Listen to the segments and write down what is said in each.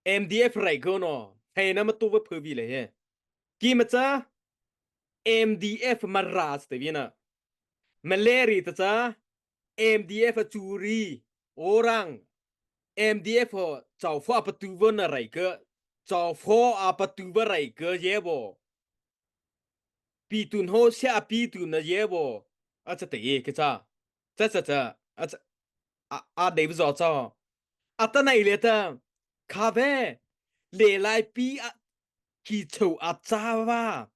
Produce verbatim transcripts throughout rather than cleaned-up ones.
M D F rai ko no, hei nama to va pho vi le he. Ki ma cha, M D F Mara cha te vi na. Maleri ta cha, M D F a churi, orang, M D F ho, chau pho a patu va na rai ko, chau pho a patu va rai ko ye bo. Pi tun ho sia a pi tun na ye bo. A cha te ye ke cha. Cha cha cha. A cha. A, a dei bu zo cha. Atanoh liata, kha ve, Lialaipi a, ki chô a châ va.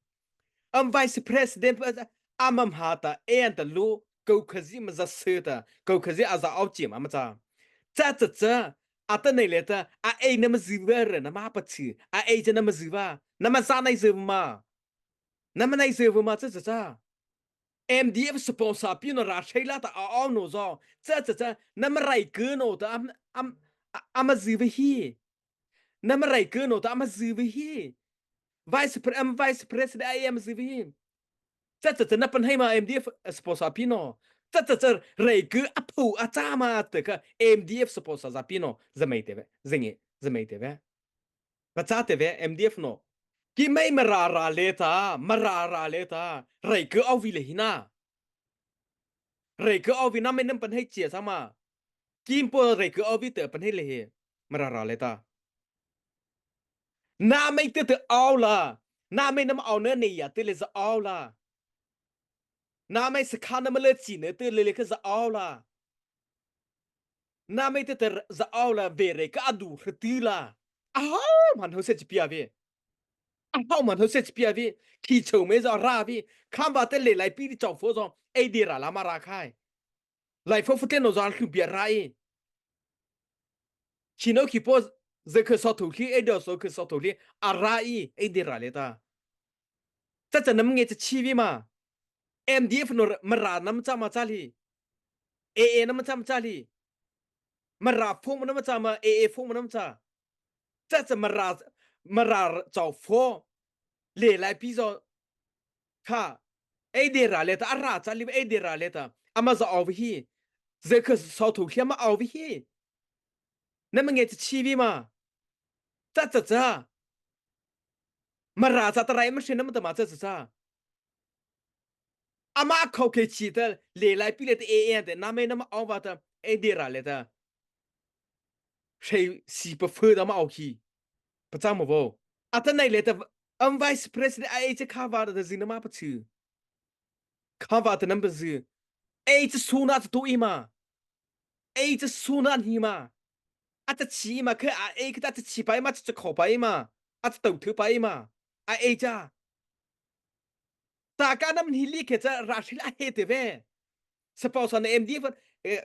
Ama vice president va, ama hmâ ta, e an ta lu, kô khazie ma za se ta, kô khazie a za ao chi ma ma châ. Cha cha cha, atanoh liata, a e nama zi va re, nama pa chi, a e cha nama zi va, nama za nai zi ma. Nama nai zi va ma cha cha cha. M D F sponsor pi no ra sei la ta a ao no zo. Cha cha cha, nama rai ko no ta am, am, a, ama zi va hi. Nama rai ko no ta ama zi va hi. Vice pre, am vice president a ama zi va hi. Cha cha cha, na pan hai ma M D F sponsor pi no. Cha cha cha, rai ko a pho a châ ma te kha M D F sponsor za pi no. Za mei te ve, za nge, za mei te ve. Pachâ te ve, M D F no. Ki mei Mara ra le ta, Mara ra le ta, rai ko ao vi le hi na. Rai ko ao vi na mei nama pan hai chia sa ma. Ki po rai ko ao vi te pan hai le hi. Mara ra le ta. Na mei te te ao la. Na mei nama ao na ne ya te le za ao la. Na mei sa kha nama le chi ne te le le kha za ao la. Na mei te te za ao la ve re ka a du hre ti la. A hao man ho se chi pia ve. A hao man ho se chi pia ve. Ki chô mei za ra ve. Kham va te Lialaipi di chau pho zo. E di ra la ma ra khai. Lai pho pho te no za hlu bia ra e. Ki no ki po ze khe so tho hli e do so khe so tho hli. A ra e. E di ra le ta. Cha cha nama nge cha chi vi ma. M D F no Mara nama cha ma cha li. A A nama cha ma cha li. Mara pho nama cha ma, A A pho nama cha. Cha cha Mara, Mara chau pho. Lialaipi zo. Kha. E di ra le ta, a ra cha li, e di ra le ta. Ama za ao vi hi. Ze khe so tho hli ama ao vi hi. Nama nge cha chi vi ma. Cha cha cha. Mara cha ta rai ma se nama ta ma cha cha cha. Ama khao khe chi ta Lialaipi le ta A A te na mei nama ao va ta e di ra le ta. Sei si pa pho da ma ao ki. Pachâ ma vo. Atanoh le ta ama vice president a e cha kha va ta zi nama pa chi. Kha va ta nama pa zi. E cha su na cha to i ma. E cha su na ni ma. A cha chi ma kha a e kha cha chi pa i ma cha cha khao pa i ma. A cha to thu pa i ma. A e cha. Ta ka nama ni li khe cha ra sei la he te ve. Sa pau sa na M D F. Eh,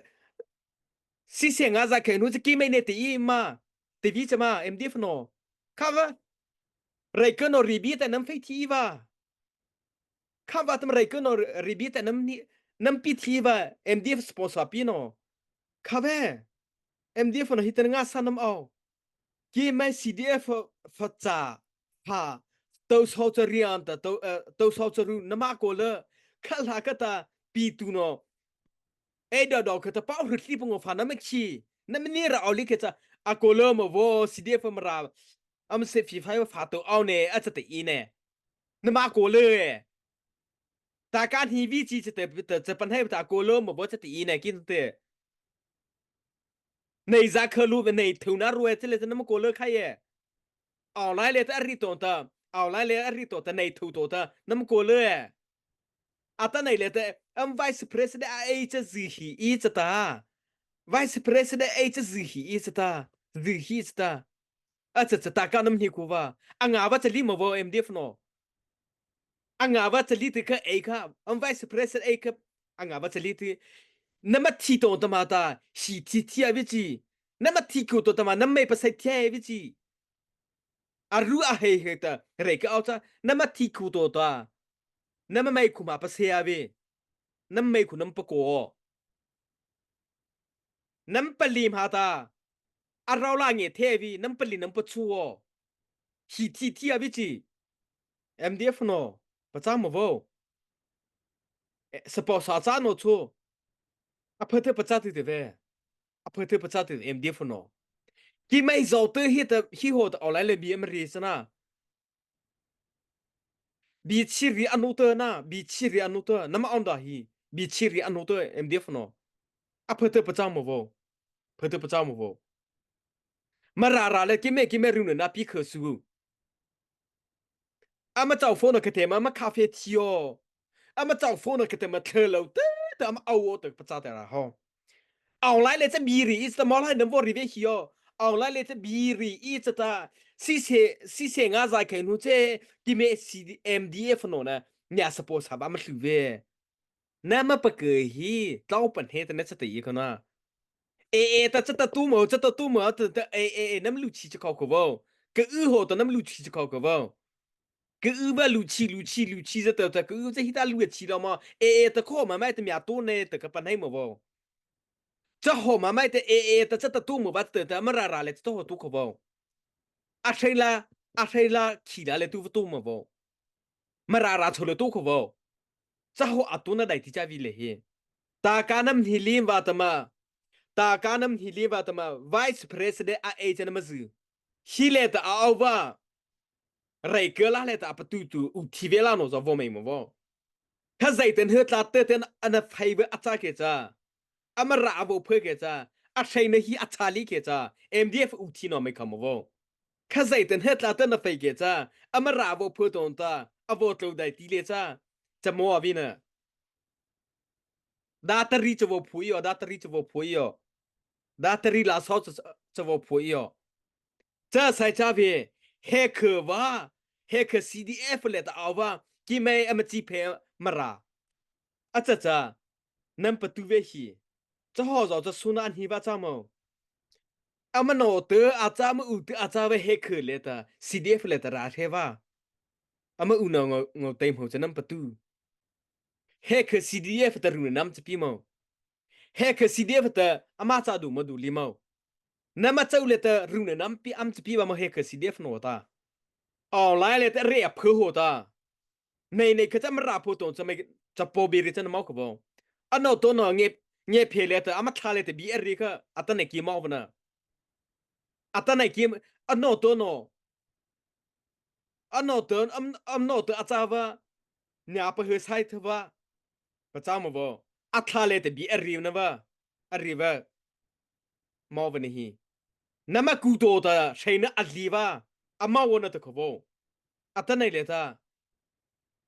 si se nga za khe nu cha ki mei ne te i ma. Te vi cha ma M D F no. Kha va. Rai ko no ri bi ta nama fei ti i va. Kha va ta ma rai ko no ri bi ta nama ni, nama pi ti va, M D F sponsor pi no. Kha ve, M D F no hi ta nga sa nama ao. Ki mei C D F pha cha, pha, to so cha ri an ta, to, eh, to so cha ru nama ko le, kha la ka ta, pi tu no. E do do kha ta pau hri hli pung pha nama ki, nama ni ra ao li khe cha, a ko le ma vo, C D F Mara, ama se fi fa fa to ao ne, a cha te i ne. Nama ko le e. Ta ka ni vi chi chi te, te, te pan hai ta ko le ma vo cha te i ne kin te. Nei za kha lu ve nei thu na ru e che le nama ko le khai e. Ao lai le ta ri to ta. Ao lai le ri to ta nei thu to ta. Nama ko le e. Atanoh le ta ama vice president a e cha zi hi i cha ta. Vice president a e cha zi hi i cha ta. Zi hi cha ta. A cha cha ta ka nama ni ko va. A nga va cha li ma vo M D F no. A nga va cha li ti kha e kha. Ama vice president e kha. A nga va cha li ti. Nama ti to ta ma ta. Si ti ti a vi chi. Nama ti ko to ta ma. Nama mei pa sai ti a vi chi. A ru a hei hei ta. Re ka ao cha. Nama ti ko to ta. Nama mei ko ma pa sai a vi. Nama mei ko nama pa ko. Nama pali ma ta. A rao la nge the vi, nama pali nama pa chu o. Hi ti ti a vi chi. M D F no, pa cha ma vo. Eh, sa pau sa cha no chu. A pha the pa cha ti te ve. A pha the pa cha ti M D F no. Keimo zao ta hi ta hi hawh ta online liata bie ama ri sa na. Bie chhih ri a nô ta na, bie chhih ri a nô ta, nama awnda hi, bie chhih ri a nô ta M D F no. A pha ta pachâ ma vaw. Pha ta pachâ ma vaw. Mara râh liata keimo keimo ru na na pi kha su. Ama chau phone na kha te ma, ama kha fe thi aw. Ama chau phone na kha te ma thei lo te, te ama au aw te pachâ te ra haw. Online liata cha bie ri ei ta ma lai na vaw ri ve hi aw. Online liata cha bie ri ei cha ta. Sise, sise nga zai khai nu che, keimo C D, M D F no na. Nia support sa ba ma hlu ve. Nama pakha hi, tlau pan he ta na cha ta ei ko na. E, e, ta cha ta tu mo, cha ta tu mo, ta, ta, e, e, e, nama lu chi cha khao ko vaw. Ka u ho ta nama lu chi cha khao ko vaw. Ka u ba lu chi, lu chi, lu chi za ta, ta, ka u za hi ta lu chi la ma. E, e, ta kho ma mai ta mia to ne, ta ka pan hai ma vaw. Cha ho ma mai ta, e, e, ta cha ta tu mo ba ta, ta Mara râh liata cha ta ho tu ko vaw. A hrei la, a hrei la, khi la liata tu va tu ma vaw. Mara râh chô liata tu ko vaw. Cha ho a tu na dai ti cha vi le hi. Ta ka nama hi lim va ta ma. Ta ka nama hi lim va ta ma. Vice President a ei cha nama zu. Hi liata a au va. Rai ka la liata a patu tu u thi ve la no za vaw mai ma vaw. Kha zai ten he tla te ten ana fai ve a cha ke cha. Ama râh a vaw pha ke cha. A hrei na hi a cha li ke cha. M D F u thi no mai kha ma vaw. Kha zai ten he tla te na fai ke cha. Ama râh a vaw pha ton ta. A vaw tlo dai ti le cha. Cha mo a vi na. Datari cha vaw phu ei aw, datari cha vaw phu ei aw. Datari la sao cha, cha vaw phu ei aw. Cha sai cha ve, he kha va, he kha C D F liata a va, keimo ama chi phe Mara. A cha cha, nama patu ve hi. Cha ho zao cha su na an hi va cha mo. Ama no te a cha, ama u te a cha ve he kha liata, C D F liata râh he va. Ama u no ngo, ngo te mo cha nama patu. He kha C D F ta ru na nama cha pi mo. He kha C D F ta ama cha du ma du li mo. Nama chau liata ru na nama pi ama cha pi va mo he kha C D F no ta. Online liata re a pha ho ta. Nei nei kha cha Mara pho ton cha mai cha po bi ri cha na mo ko vaw. A no to no nge, nge phe liata ama tha liata bi a ri kha a ta nei ki mo va na. A ta nei ki a no to no. A no to, am, am no to a cha va. Nia pa he sai tha va. Pachâ ma vaw. A tha liata bi a ri na va. A ri va. Mo va na hi. Nama ku to ta, hrei na a li va. A mo va na ta ko vaw. A ta nei liata.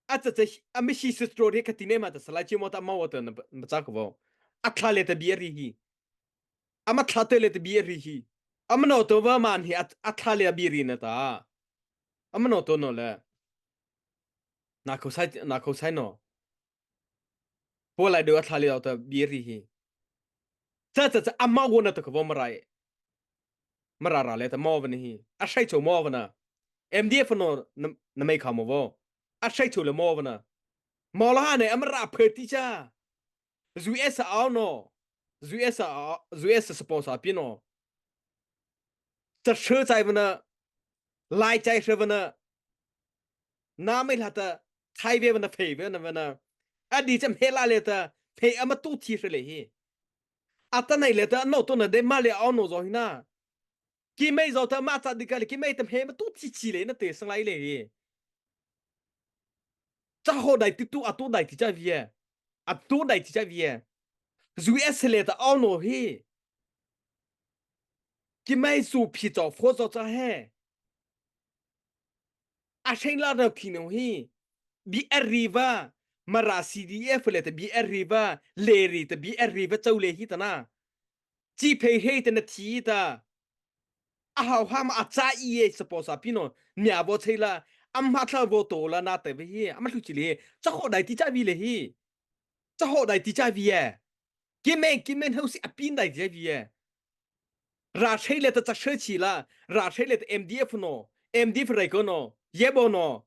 A cha cha, a mi hi story kha ti nei ma ta salai chi mo ta mo va ta na pachâ ko vaw. A tha liata bi a ri hi. Ama tha te liata bi a ri hi. Ama no to va man hi a, a tha liata bi ri na ta. Ama no to no le. Na ko sai, na ko sai no. Paw lai do a tha liata bi a ri hi. Cha cha cha ama va na ta ko vaw Mara. Mara râh liata mo va na hi. A hrei chô mo va na. M D F no na, na mai kha mo vaw. A hrei chô le mo va na. Mo la ha nei ama râh pha ti cha. U S a au no. U S a, U S a sponsor pi no. Cha hrei chai va na. Lai chai hrei va na. Na mai la ta. Thai ve va na, phei ve na va na. A di cha mhe la liata. Phei ama tu thi hrei le hi. A ta nei liata no to na de ma le au no zo hi na. Keimo zao ta ma cha di ka le keimo ta mhe ma tu thi chi le na te sang lai le hi. Cha ho dai ti tu a tu dai ti cha vi e. A tu dai ti cha vi e. U S liata au no hi. Keimo su phi chau pho zo cha he. A hrei la no phi no hi. Bi a ri va. Mara C D F liata bi a ri va. Le ri ta bi a ri va chau le hi ta na. Chi phei hei ta na thi ta. A hau ha ma a cha i e support sa pi no. Mia vaw chei la. Ama tha vaw to la na te ve hi. Ama hlu chi le. Cha ho dai ti cha vi le hi. Cha ho dai ti cha vi e. Keimo, keimo hau si a pin dai ti cha vi e. Ra hrei le ta cha hrei chi la. Ra hrei le ta M D F no. M D F rai ko no. Ye bo no.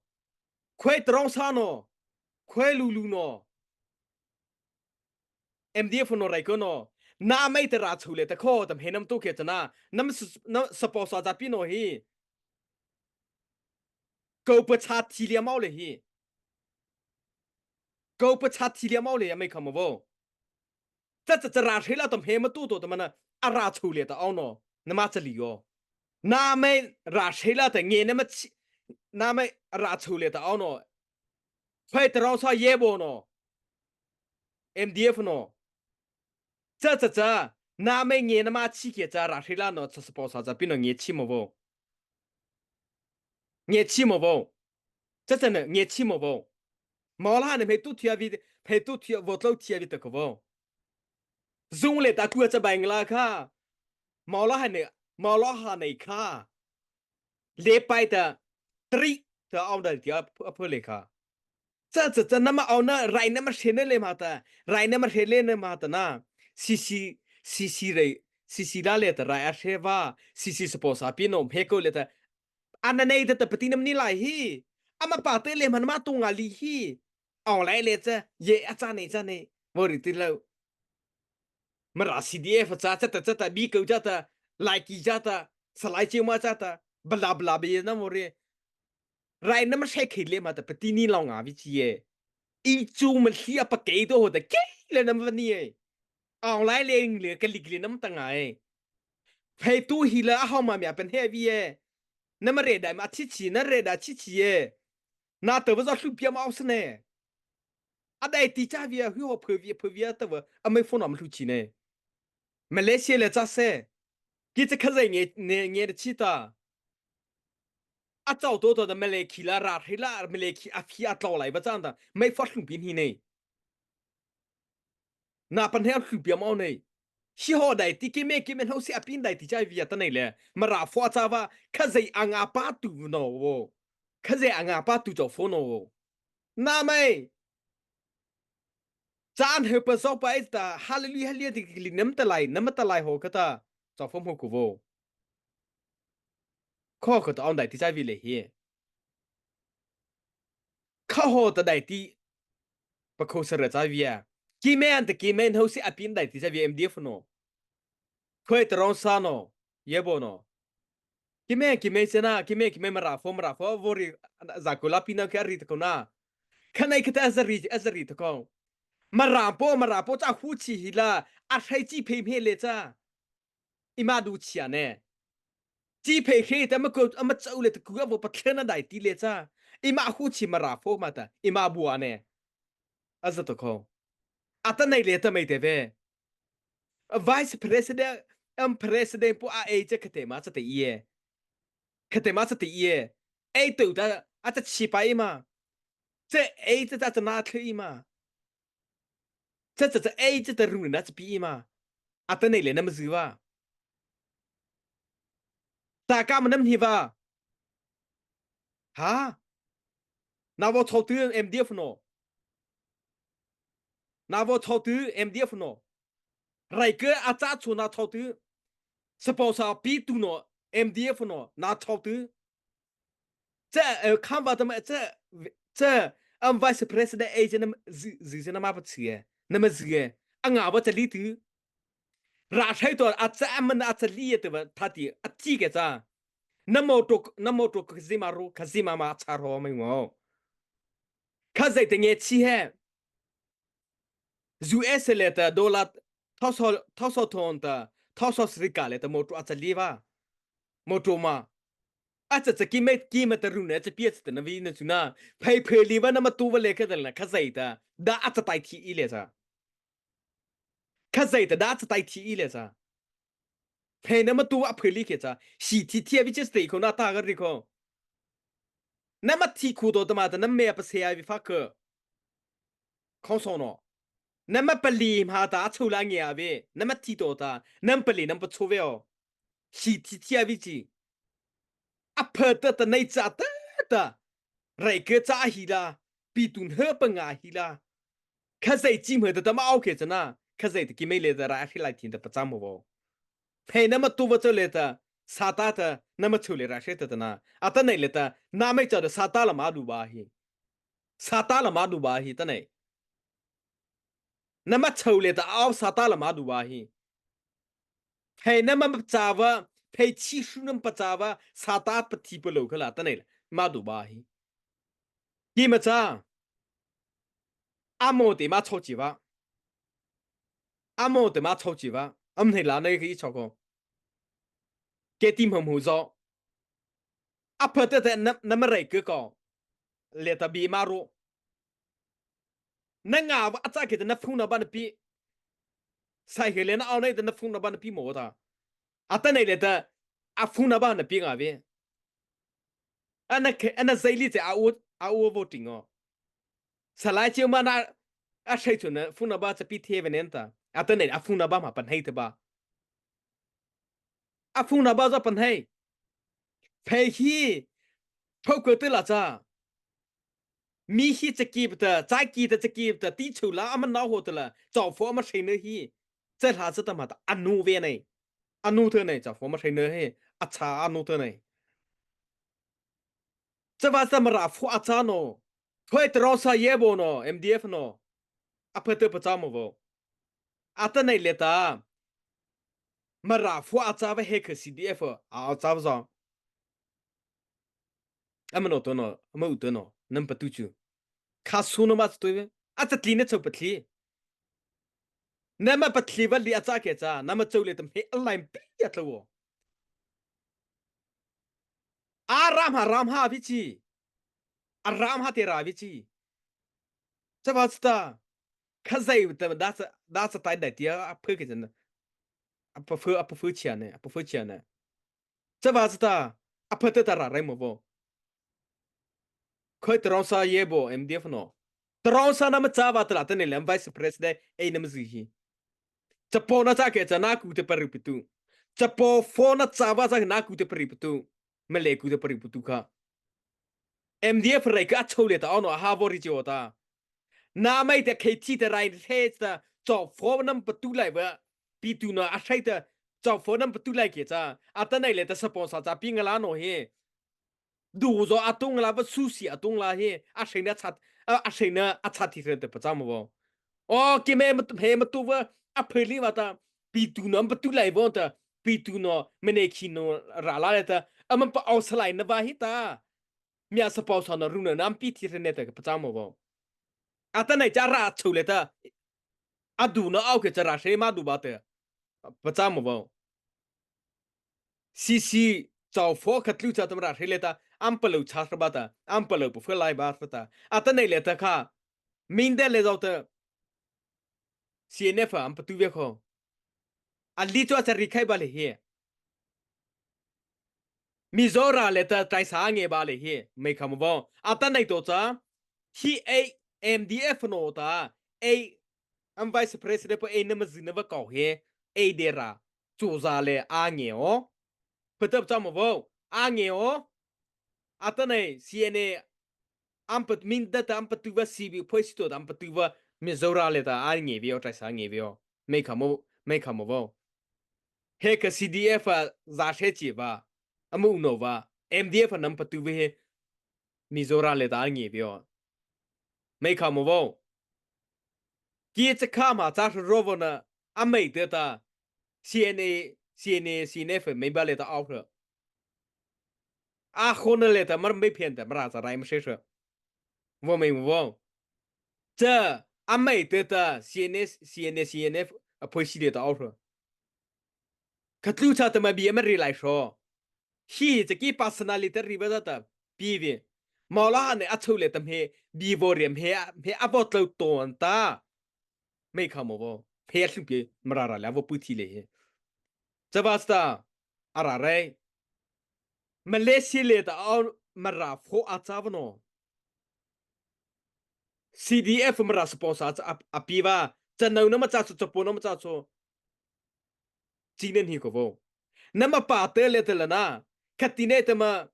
Khoi trong sa no. Khoi lu lu no. M D F no rai ko no. Na mai ta ra chu le ta kho ta mhe nam tu ke cha na. Nam s-, nam support sa cha pi no hi. Ko pa cha thi lia mau le hi. Ko pa cha thi lia mau le ya mai kha ma vaw. Cha cha cha ra hrei la ta mhe ma tu to ta ma na. A ra chu le ta au no. Na ma cha li yo. Nama râh hrei la ta ngiana ma chi, nama râh chô liata aw no. Phei ta rao sa ye bo no. M D F no. Cha cha cha. Nama ngiana ma chi kei cha râh hrei la no cha support sa cha pi no ngia chi mo vo. Ngia chi mo vo. Cha cha na ngia chi mo vo. Mawla ha ne mei tu thia vi, mei tu thia vo tlô thia vi ta ko vo. Zung le ta kua cha bai ngla kha. Mawla ha ne, mawla ha ne kha. Le pai ta, tri ta aw da ti a phu le kha. Cha cha cha nama aw na, rai nama hrei na le ma ta, rai nama hrei le na ma ta na. Sisi, sisi rai, sisi la le ta rai a hrei va, sisi support sa pi no mei ko le ta. Ana nei ta ta pati nama ni lai hi. Ama pa te le ma nama tu nga li hi. Aw lai le cha, ye a cha nei cha nei. Vo ri ti lo. Mara C D F cha cha ta cha ta bi ko cha ta, lai ki cha ta, salai chi ma cha ta, bla bla bi na mo re. Rai nama hrei kei le ma ta pati ni lo nga vi chi ye. I chu ma hli a pa kei to ho ta kei le nama ni ye. Aw lai le ing le ka lik le nama ta nga ye. Phei tu hi la a hau ma mia pen he vi ye. Nama re dai ma chi chi, na re da chi chi ye. Na ta va za hlu pia ma aw sa ne. A dai ti cha via hui ho phe via phe via ta va a mei phone am hlu chi ne. Malaysia le cha se. Ki cha Khazai nge ne nge de chi ta. A chau to to da Malay ki la ra hri la Malay ki a phi a tlau lai va chan ta. Mei pha hlu pin hi ne. Na pan he a hlu pia ma aw ne. Hi ho dai ti ki me ki me hno si a pin dai ti cha via ta ne le. Mara pho a cha va Khazai a nga pa tu no wo. Khazai a nga pa tu chau pho no wo. Na mei. Cha an he pa zau pa e ta, hallelujah, hallelujah, ti ki li nam ta lai, nam ta lai ho ka ta, cha phom ho ku vo. Kho ka ta aw dai ti cha vi le hi. Kha ho ta dai ti, pa kho sa ra cha vi a. Ki me an ta ki me hno si a pin dai ti cha vi M D F no. Khoi ta rong sa no, ye bo no. Ki me, ki me se na, ki me, ki me Mara pho, Mara pho, vo ri, za ko la pi na ki a ri ta ko na. Kha nai ka ta a za ri, a za ri ta ko. Mara pho, Mara pho cha hu chi hi la, a hrai chi phe me le cha. I ma du chi a ne. Chi phe he ta ma ko, a ma chau le ta ku a vo pa thlen a dai ti le cha. I ma hu chi Mara pho ma ta, i ma bu a ne. A za ta ko. A ta nei le ta mei te ve. A vice president, am president po a ei cha ka te ma cha te i e. Ka te ma cha te i e. Ei tu ta, a cha chi pa i ma. Cha ei cha cha cha na thlu i ma. Cha cha cha ei cha ta ru na cha pi i ma. A ta nei le na ma zu va. Ta ka ma nam hi va. Ha? Na vo chau tu M D F no. Na vo chau tu M D F no. Rai ke a cha chu na chau tu. Sa pau sa pi tu no M D F no na chau tu. Cha, eh, kham va ta ma cha, cha, am vice president ei cha na ma zu, zu cha na ma pa chi e. Na ma zu e. A nga va cha li tu. Ra thai to a cha a man a cha li e te va tha ti a ti ke cha. Na mo to, na mo to ka zi ma ro, ka zi ma ma cha ro mai mo. Ka zai te nge chi he. U S le ta dollar thau so, thau so thon ta, thau so sri ka le ta mo to a cha li va. Mo to ma. A cha cha ki me, ki me ta ru ne cha pi a cha ta na vi na chu na. Phai phai li va na ma tu va le ka da na ka zai ta. Da a cha tai thi i le cha. Ka zai ta da cha tai thi i le cha. Phei na ma tu a phei li ke cha, si thi thi a vi che stay ko na ta ga ri ko. Na ma thi khu to ta ma ta na me a pa se a vi fa ko. Khong so no. Na ma pa li ma ta a chu la nge a ve. Na ma thi to ta. Na ma pa li na ma pa chu ve o. Si thi thi a vi chi. A pha ta ta nei cha ta ta. Rai ke cha hi la. Pi tun he pa nga hi la. Khazai chi mhe ta ta ma au ke cha na, Khazai ta ki mei le ta ra a hri lai thin ta pa cha mo vo. Phei na ma tu va cha le ta, sa ta ta, na ma chu le ra hre ta ta na. A ta nei le ta, na mei cha da sa ta la ma du ba hi. Sa ta la ma du ba hi ta nei. Na ma chu le ta au sa ta la ma du ba hi. Phei na ma pa cha va, phei chi shu na ma pa cha va, sa ta pa thi pa lo kha la ta nei la, ma du ba hi. Ki ma cha. A mo te ma chau chi va. A mo te ma chau chi va. Am nei la nei ki chau ko. Kei ti hmâ hmâ zo. A pha teh teh na, na ma rei kei ko. Liata bie ma ro. Na ngâ va a châ kei teh na phone number na pie. Sai he liana awnei teh na phone number na pie mo ta. Atanoh liata a phone number na pie ngâ vei. Ana kei, ana zai li teh a u, a u voting o. Salai chi ma na a sai chu na phone number cha pie thei vei nen ta. Atanoh a phone number ma pahno thei ba. A phone number za pahno. Phei hi, thokha teh la cha. Mi hi chaki pata, chaki ta chaki pata, ti chô la ama nao ho teh la, chawfo ama hreina hi. Cha hla cha ta ma ta, a nu vei nei. A nu thei nei, chawfo ama hreina hi, a châ a nu thei nei. Chavâta Mara pho a châ no, khoi tarong sa ye bo no, M D F no. A pha teh pachâ mo vo. Atanoh liata, Mara pho a châ va he kha C D F a châ va zo. Ama no to no, ama u to no, nama patu chu. Kha su no ma tu ve. A cha tli na chô pathli. Nama pathli va li a châ kei cha, nama chô liata he a lai pi ya tlo. A ram ha, ram ha vi chi. A ram ha te ra vi chi. Chavâta. Kha zai ta da cha, da cha tai dai tia a pha kei cha na. A pha pha, a pha pha chia ne, a pha pha chia ne. Chavâta, a pha teh ta ra rei mo vo. Khoi tarong sa ye bo M D F no. Tarong sa nama châ va teh la tanoh le vice president ei nama zi hi. Chapo na châ kei cha na ku teh pari patu. Chapo pho na châ va cha na ku teh pari patu. Male ku teh pari patu kha. M D F rei kha a chô liata aw no a ha vo ri chi o ta. Na mai teh khei thi teh rai the cha chawfo nama patu lai va. Pi tu no a sai teh chawfo nama patu lai kei cha. Atanoh liata sponsor cha pie ngâ la no he. Du zo a tung la va su si a tung la he. A hreina châ, a, a hreina a châ thi hre teh pachâ mo vo. O kei me ma tu, he ma tu va a pha li va ta. Pi tu no nama patu lai vo ta. Pi tu no mane khi no ra la le ta. Ama pa aw sa lai na va hi ta. Mia sponsor no ru na nama pie thi hre ne teh pachâ mo vo. Atanoh cha ra chô liata. A du no aw kei cha ra hre ma du ba teh. Pachâ mo vo. C C chawfo kha tlu cha ta Mara hre liata. Ama palôh cha hre ba ta. Ama palôh pha pha lai ba hre ta. Atanoh liata kha. Mindat le zo teh. C N F ama patu ve kho. A li chu a cha ri khai ba le hi. Mizoram liata trai sa nge ba le hi. Mei kha mo vo. Atanoh to cha. Hi ei M D F no ta. Ei ama vice president pa ei nama zi na va kô hi. Ei de ra. Chu za le a nge o. Pha teh pachâ mo vo. A nge o. Atanoh C N A ama pat mindat ta ama patu va C B phoisi to ta ama patu va Mizoram liata a nge vei o trai sa nge vei o. Mei kha mo, mei kha mo vo. He kha C D F a za hre chi va. Ama u no va. M D F a nama patu va he. Mizoram liata a nge vei o. Mei kha mo vo. Kei cha kha ma cha hre ro vo na. A mei teh ta. C N A, C N A, C N F mei ba liata aw hre. A khona liata Mara mei phian ta Mara cha rai ma hre hre. Vo mei mo vo. Cha a mei teh ta C N S, C N A, C N F a phoisi liata aw hre. Kha tlu cha ta ma bie ma ri lai hro. Hi cha kei personality ri va za ta. Pi ve. Mawla ha ne a chô liata he bie vo ri he, he a vo tlo to an ta. Mei kha mo vo. He a hlu pi Mara ra le a vo pu thi le he. Chavâta. A ra rei. Malaysia liata aw Mara pho a châ va no. C D F Mara sponsor a, a pie va. Cha no nama châ chô, chapo nama châ chô. Chi na hi ko vo. Nama pa teh liata la na. Kha ti nei ta ma.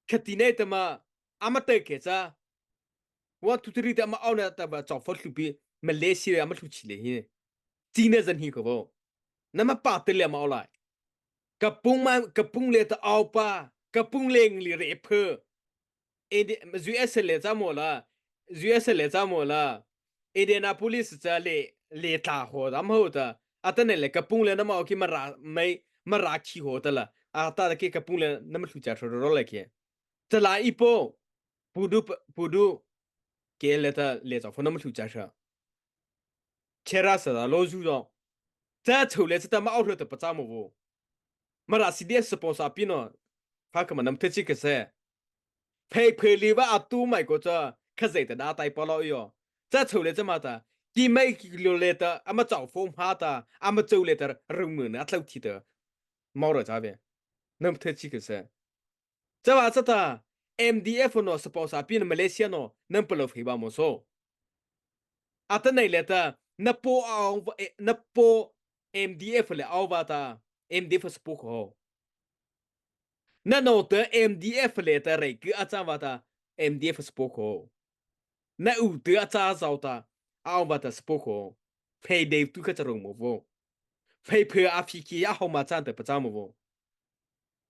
Kha ti nei ta ma. Ama teh kei cha. One, two, three teh ama aw na ta va chawfo hlu pi. Malaysia ama hlu chi le hi. Chi na zan hi ko vo. Nama pa teh le ama aw lai. Kapung ma, Kapung liata aw pa. Kapung le ngi le re phe. Indi-, U S le cha mo la. U S le cha mo la. Indianapolis cha le, le tla ho dam ho ta. Atanoh le Kapung le nama aw kei Mara, mei, Mara khi ho ta la. Ata kei Kapung le nama hlu cha hro ro le kei. Cha la i po. Pudu, Pudu. Kei liata le chawfo nama hlu cha hra. Chera sa da lo zu do. Cha chô le cha ta ma aw hro ta pachâ mo vo. Mara C D F support sa pi no. Pha kha ma nama thei chi kha se. Phei phei liata a tu mai ko cha. Kha zai ta da tai pa lo yo. Cha chô liata cha ma ta. Ki mai ki lo liata. Ama chô form ha ta. Ama chô liata rung mu na a tlô thi ta. Mau ra cha ve. Nama thei chi kha se. Cha va cha ta, M D F no support sa pi na Malaysia no, nama palôh phei ba mo so. Atanoh liata, na po a ong va, eh, na po M D F le au va ta, M D F support ho. Na no ta M D F le ta rei ku a cha va ta, M D F support ho. Na u te a cha zao ta, a ong va ta support ho. Phei dei tu kha cha rung mo vo. Phei phei a phi ki a ho ma cha ta pa cha mo vo.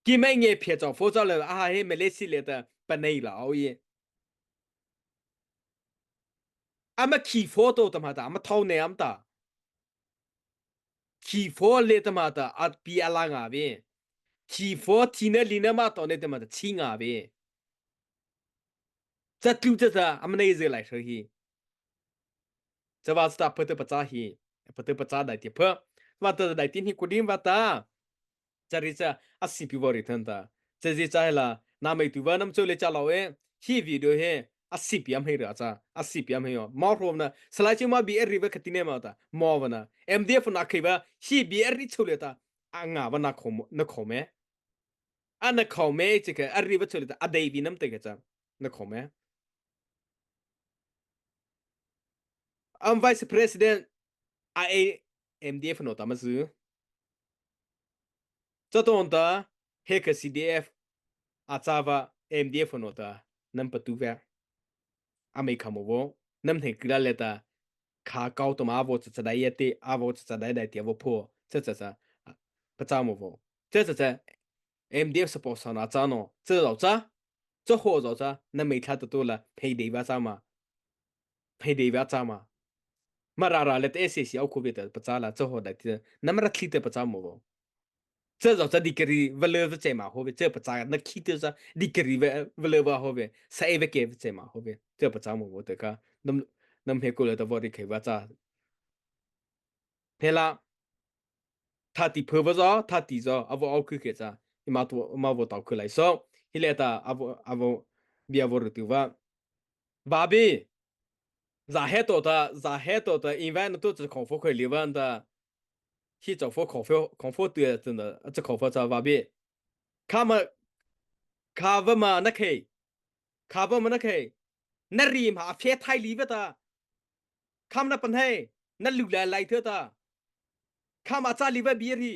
Ki mai nge phia chô pho chô le a ha he Malaysia le ta pa nei la au ye. Ama khi pho to ta ma ta, ama thau ne am ta. Khi pho le ta ma ta, a pi a la nga ve. Khi pho thi na li na ma to ne ta ma ta, chi nga ve. Cha tu cha cha, ama nei ze lai so hi. Cha va cha pa te pa cha hi. Pa te pa cha dai ti pha. Va ta dai ti hi ku dim va ta. Cha ri cha a si pi vo ri than ta. Cha zi cha la na mai tu va nam chô le cha lo e. Hi video he a si pi am hei ra cha. A si pi am hei yo. Ma rom na. Salai chi ma bi er ri va kha ti ne ma ta. Ma va na. M D F na khai va. Hi bi er ri chô le ta. A nga va na kho mo, na kho me. A na kho me chi kha. A ri va chô le ta. A dei vi nam te kha cha. Na kho me. Am Vice President a e M D F no ta ma zu. Cha ton ta he kha C D F a cha va M D F no ta nam pa tu ve. A mai kha mo vo. Nam he kila le ta. Kha kau to ma vo cha cha dai ya te. A vo cha cha dai dai te vo pho. Cha cha cha. Pa cha mo vo. Cha cha cha. M D F support sa na cha no. Cha zao cha. Cha ho zao cha, na mei thla ta to la, phei dei va cha ma. Phei dei va cha ma. Ma ra ra le te S A C au ko ve ta pa cha la, cha ho dai ti, na ma ra thli te pa cha mo vo. Cha zao cha dikari va le va che ma ho ve, cha pa cha na khi te cha, dikari va, va le va ho ve, sa e va ke va che ma ho ve, cha pa cha mo vo te ka, nam, nam he ko le ta vo ri khai va cha. Phela, thati pho va zo, thati zo, a vo au khu khe cha, i ma to, ma vo tau khu lai so, hi le ta, a vo, a vo, bia vo ru tu va. Va bi, za he to ta, za he to ta, invite na to cha khong fo khoi li va ta, hi cha fo khong fo, khong fo tu ya ta, cha khong fo cha va bi. Kha ma, kha va ma na khei, kha va ma na khei, na ri ma a phe thai li va ta, kha ma na pan hai, na lu lai lai thei ta. Kha ma cha li va bi ri.